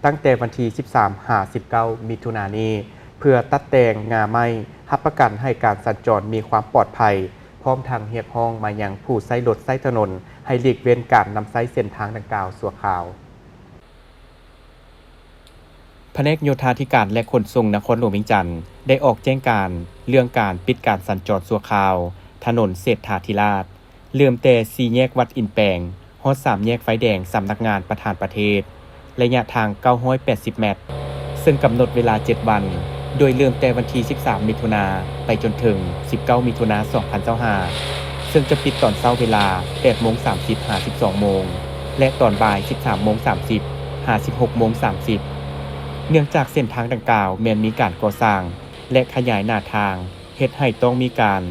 ຕັ້ງແຕ່ວັນທີສິບສາມຫາສິບເກົ້າມິຖຸນານີ້ ເພື່ອຕັດແຕ່ງງ່າໄມ້, ຮັບປະກັນໃຫ້ການສັນຈອນມີຄວາມປອດໄພ, ພ້ອມທັງຮຽກຮ້ອງມາຍັງຜູ້ໃຊ້ລົດໃຊ້ຖະໜົນ ໃຫ້ຫຼີກເວັ້ນການນຳໃຊ້ເສັ້ນທາງດັ່ງກ່າວຊົ່ວຄາວ. ພະແນກໂຍທາທິການ ແລະ ຂົນສົ່ງນະຄອນຫຼວງວຽງຈັນ ໄດ້ອອກແຈ້ງການເລື່ອງການປິດການສັນຈອນຊົ່ວຄາວ ຖະໜົນເສດຖາທິລາດ ເລີ່ມແຕ່ສີ່ແຍກວັດອິນແປງ ຮອດສາມແຍກໄຟແດງສຳນັກງານປະທານປະເທດ ໄລຍະທາງເກົ້າຮ້ອຍແປດສິບແມັດ, ເຊິ່ງກຳນົດເວລາເຈັດວັນ, ໂດຍເລີ່ມແຕ່ວັນທີສິບສາມມິຖຸນາ ໄປຈົນເຖິງສິບເກົ້າມິຖຸນາ ສອງພັນຊາວຫ້າ ເຊິ່ງຈະປິດຕອນເຊົ້າເວລາແປດໂມງສາມສິບ ຫາ ສິບສອງໂມງ ແລະ ຕອນບ່າຍສິບສາມໂມງສາມສິບ ຫາ ສິບຫົກໂມງສາມສິບ ເນື່ອງຈາກເສັ້ນທາງດັ່ງກ່າວແມ່ນມີການກໍ່ສ້າງ ແລະ ຂະຫຍາຍໜ້າທາງ ເຮັດໃຫ້ຕ້ອງມີການ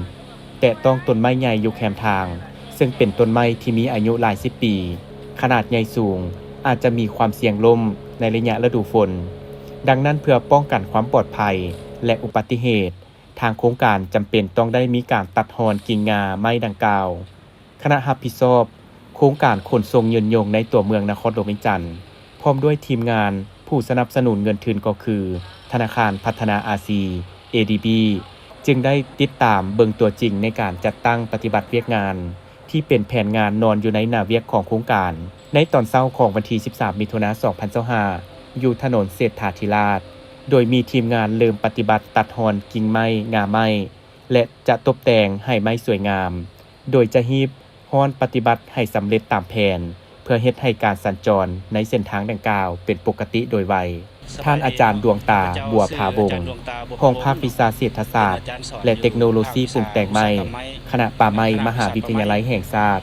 ແຕະຕ້ອງຕົ້ນໄມ້ໃຫຍ່ຢູ່ແຄມທາງ, ເຊິ່ງເປັນຕົ້ນໄມ້ທີ່ມີອາຍຸຫຼາຍສິບປີ, ຂະໜາດໃຫຍ່ສູງ, ອາດຈະມີຄວາມສ່ຽງລົ້ມໃນໄລຍະລະດູຝົນ. ດັ່ງນັ້ນ, ເພື່ອປ້ອງກັນຄວາມປອດໄພ ແລະ ອຸບັດຕິເຫດ, ທາງໂຄງການຈຳເປັນຕ້ອງໄດ້ມີການຕັດຮ່ອນກິ່ງງ່າໄມ້ດັ່ງກ່າວ. ຄະນະຮັບຜິດຊອບໂຄງການຂົນສົ່ງຍືນຍົງໃນຕົວເມືອງນະຄອນຫຼວງວຽງຈັນ ພ້ອມດ້ວຍທີມງານຜູ້ສະໜັບສະໜູນເງິນທຶນກໍຄື ທະນາຄານພັດທະນາອາຊີ ເອດີບີ ຈຶ່ງໄດ້ຕິດຕາມເບິ່ງຕົວຈິງໃນການຈັດຕັ້ງປະຕິບັດວຽກງານ ທີ່ເປັນແຜນງານນອນຢູ່ໃນໜ້າວຽກຂອງໂຄງການ. ໃນຕອນເຊົ້າຂອງວັນທີສິບສາມ ມິຖຸນາ ສອງພັນຊາວຫ້າ ຢູ່ຖະໜົນເສດຖາທິລາດ, ໂດຍມີທີມງານເລີ່ມປະຕິບັດຕັດຮ່ອນກິ່ງໄມ້, ງ່າໄມ້ ແລະ ຈະຕົບແຕ່ງໃຫ້ໄມ້ສວຍງາມ, ໂດຍຈະຮີບຮ້ອນປະຕິບັດໃຫ້ສຳເລັດຕາມແຜນ ເພື່ອເຮັດໃຫ້ການສັນຈອນໃນເສັ້ນທາງດັ່ງກ່າວເປັນປົກກະຕິໂດຍໄວ. ທ່ານອາຈານ ດວງຕາ ບົວພາວົງ ຮອງພາກວິຊາເສດຖະສາດ ແລະ ເຕັກໂນໂລຊີປຸງແຕ່ງໄມ້ ຄະນະປ່າໄມ້ ມະຫາວິທະຍາໄລແຫ່ງຊາດ,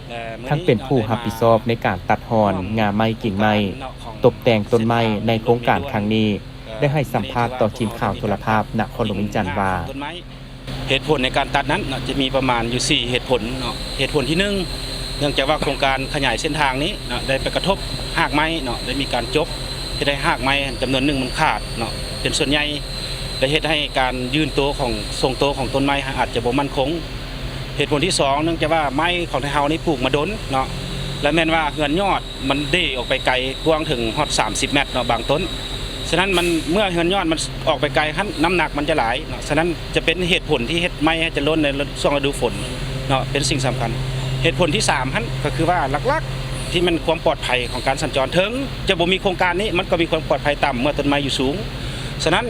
ທັງເປັນຜູ້ຮັບຜິດຊອບໃນການຕັດຮ່ອນງ່າໄມ້, ກິ່ງໄມ້, ຕົບແຕ່ງຕົ້ນໄມ້ໃນໂຄງການຄັ້ງນີ້ ໄດ້ໃຫ້ສຳພາດຕໍ່ທີມຂ່າວໂທລະພາບນະຄອນຫຼວງວຽງຈັນວ່າ ເຫດຜົນໃນການຕັດນັ້ນເນາະ ຈະມີປະມານຢູ່ສີ່ເຫດຜົນເນາະ. ເຫດຜົນທີໜຶ່ງ ເນື່ອງຈາກວ່າໂຄງການຂະຫຍາຍເສັ້ນທາງນີ້ເນາະ ໄດ້ໄປກະທົບຮາກໄມ້ເນາະ ໄດ້ມີການຈົກ ເຮັດໃຫ້ຮາກໄມ້ຈຳນວນໜຶ່ງມັນຂາດເນາະ ເປັນສ່ວນໃຫຍ່ ແລະ ເຮັດໃຫ້ການຍືນໂຕຂອງ ຊົງໂຕຂອງຕົ້ນໄມ້ອາດຈະບໍ່ໝັ້ນຄົງ. ເຫດຜົນທີສອງ ເນື່ອງຈາກວ່າໄມ້ຂອງໄທເຮົານີ້ປູກມາດົນເນາະ ແລະ ແມ່ນວ່າເຮືອນຍອດ ມັນເດອອກໄປໄກກວ້າງເຖິງຮອດສາມສິບແມັດເນາະ ບາງຕົ້ນ. ສະນັ້ນມັນ ເມື່ອເຮືອນຍອດມັນອອກໄປໄກຫັ້ນ ນ້ຳໜັກມັນຈະຫຼາຍເນາະ. ສະນັ້ນຈະເປັນເຫດຜົນທີ່ເຮັດໄມ້ໃຫ້ຈະຫຼົ່ນໃນຊ່ວງລະດູຝົນເນາະ ເປັນສິ່ງສຳຄັນ. ເຫດຜົນທີສາມຫັ້ນ ກໍຄືວ່າຫຼັກໆ ທີ່ແມ່ນຄວາມປອດໄພຂອງການສັນຈອນ ເຖິງຈະບໍ່ມີໂຄງການນີ້ ມັນກໍມີຄວາມປອດໄພຕ່ຳເມື່ອຕົ້ນໄມ້ຢູ່ສູງ. ສະນັ້ນ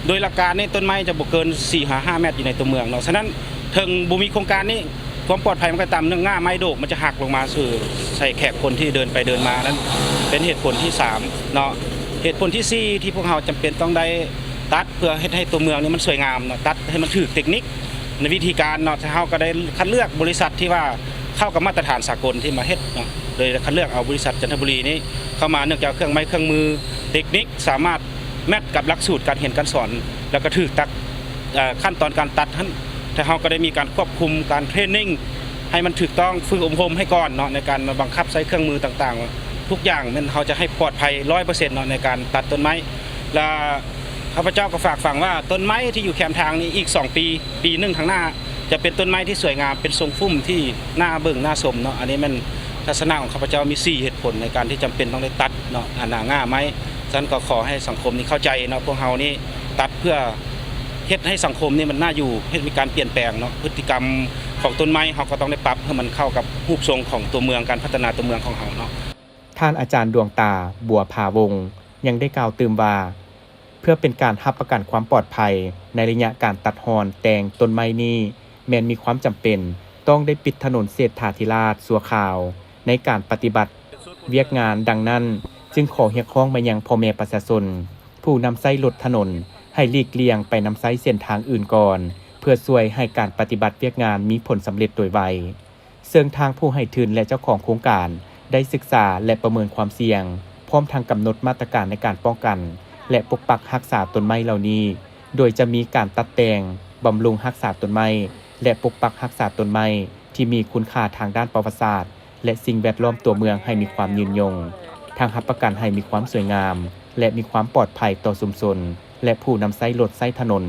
ໂດຍຫຼັກການນີ້ ຕົ້ນໄມ້ຈະບໍ່ເກີນສີ່ຫາຫ້າແມັດຢູ່ໃນຕົວເມືອງເນາະ. ສະນັ້ນ ເຖິງບໍ່ມີໂຄງການນີ້ ຄວາມປອດໄພມັນກໍຕ່ຳ ເນື່ອງງ່າໄມ້ໂດກມັນຈະຫັກລົງມາສູ່ໃສ່ແຂກຄົນທີ່ເດີນໄປເດີນມານັ້ນ ເປັນເຫດຜົນທີສາມເນາະ. ເຫດຜົນທີສີ່ ທີ່ພວກເຮົາຈຳເປັນຕ້ອງໄດ້ຕັດ ເພື່ອເຮັດໃຫ້ຕົວເມືອງນີ້ມັນສວຍງາມເນາະ ຕັດໃຫ້ມັນຖືກເຕັກນິກໃນວິທີການເນາະ. ເຮົາກໍໄດ້ຄັດເລືອກບໍລິສັດທີ່ວ່າເຂົ້າກັບມາດຕະຖານສາກົນທີ່ມາເຮັດເນາະ ໂດຍໄດ້ຄັດເລືອກເອົາບໍລິສັດຈັນທະບູລີນີ້ເຂົ້າມາ ເນື່ອງຈາກເຄື່ອງໄມ້ເຄື່ອງມື ເຕັກນິກ ສາມາດແມັດກັບຫຼັກສູດການຮຽນການສອນ ແລ້ວກໍຖືກຕັກ ເອີ ຂັ້ນຕອນການຕັດຫັ້ນ ແຕ່ເຮົາກໍໄດ້ມີການຄວບຄຸມການເທຣນນິງໃຫ້ມັນຖືກຕ້ອງ ຝຶກອົບຮົມໃຫ້ກ່ອນເນາະ ໃນການມາບັງຄັບໃຊ້ເຄື່ອງມືຕ່າງໆ ທຸກຢ່າງແມ່ນເຮົາຈະໃຫ້ປອດໄພຮ້ອຍເປີເຊັນເນາະ ໃນການຕັດຕົ້ນໄມ້. ແລະ ຂ້າພະເຈົ້າກໍຝາກຝັງວ່າ ຕົ້ນໄມ້ທີ່ຢູ່ແຄມທາງນີ້ ອີກສອງປີ ປີໜຶ່ງຂ້າງໜ້າ ຈະເປັນຕົ້ນໄມ້ທີ່ສວຍງາມ ເປັນຊົງຟຸ້ມທີ່ໜ້າເບິ່ງໜ້າຊົມເນາະ. ອັນນີ້ແມ່ນທັດສະນະຂອງຂ້າພະເຈົ້າ ມີສີ່ເຫດຜົນໃນການທີ່ຈຳເປັນຕ້ອງໄດ້ຕັດເນາະ ອັນນ່າ ງ່າໄມ້. ສະນັ້ນກໍຂໍໃຫ້ສັງຄົມນີ້ເຂົ້າໃຈເນາະ ພວກເຮົານີ້ຕັດເພື່ອເຮັດໃຫ້ສັງຄົມນີ້ມັນໜ້າຢູ່ ເຮັດມີການປ່ຽນແປງເນາະ ພຶດຕິກຳຂອງຕົ້ນໄມ້ ເຮົາກໍຕ້ອງໄດ້ປັບໃຫ້ມັນເຂົ້າກັບຮູບຊົງຂອງຕົວເມືອງ ການພັດທະນາຕົວເມືອງຂອງເຮົາເນາະ. ທ່ານອາຈານ ດວງຕາ ບົວພາວົງ ຍັງໄດ້ກ່າວຕື່ມວ່າ ເພື່ອເປັນການຮັບປະກັນຄວາມປອດໄພໃນໄລຍະການຕັດຮ່ອນແຕ່ງຕົ້ນໄມ້ນີ້ ແມ່ນມີຄວາມຈຳເປັນຕ້ອງໄດ້ປິດຖະໜົນເສດຖາທິລາດຊົ່ວຄາວໃນການປະຕິບັດວຽກງານ. ດັ່ງນັ້ນ, ຈຶ່ງຂໍຮຽກຮ້ອງມາຍັງພໍ່ແມ່ປະຊາຊົນຜູ້ນຳໃຊ້ລົດຖະໜົນ ໃຫ້ຫຼີກລ່ຽງໄປນຳໃຊ້ເສັ້ນທາງອື່ນກ່ອນ ເພື່ອຊ່ວຍໃຫ້ການປະຕິບັດວຽກງານມີຜົນສຳເລັດໂດຍໄວ. ເຊິ່ງທາງຜູ້ໃຫ້ທຶນ ແລະ ເຈົ້າຂອງໂຄງການ ໄດ້ສຶກສາ ແລະ ປະເມີນຄວາມສ່ຽງ, ພ້ອມທັງກຳນົດມາດຕະການໃນການປ້ອງກັນ ແລະ ປົກປັກຮັກສາຕົ້ນໄມ້ເຫຼົ່ານີ້, ໂດຍຈະມີການຕັດແຕ່ງ, ບຳລຸງຮັກສາຕົ້ນໄມ້ ແລະ ປົກປັກຮັກສາຕົ້ນໄມ້ທີ່ມີຄຸນຄ່າທາງດ້ານປະຫວັດສາດ ແລະ ສິ່ງແວດລ້ອມຕົວເມືອງໃຫ້ມີຄວາມຍືນຍົງ, ທັງຮັບປະກັນໃຫ້ມີຄວາມສວຍງາມ ແລະ ມີຄວາມປອດໄພຕໍ່ຊຸມຊົນ ແລະ ຜູ້ນຳໃຊ້ລົດໃຊ້ຖະໜົນ.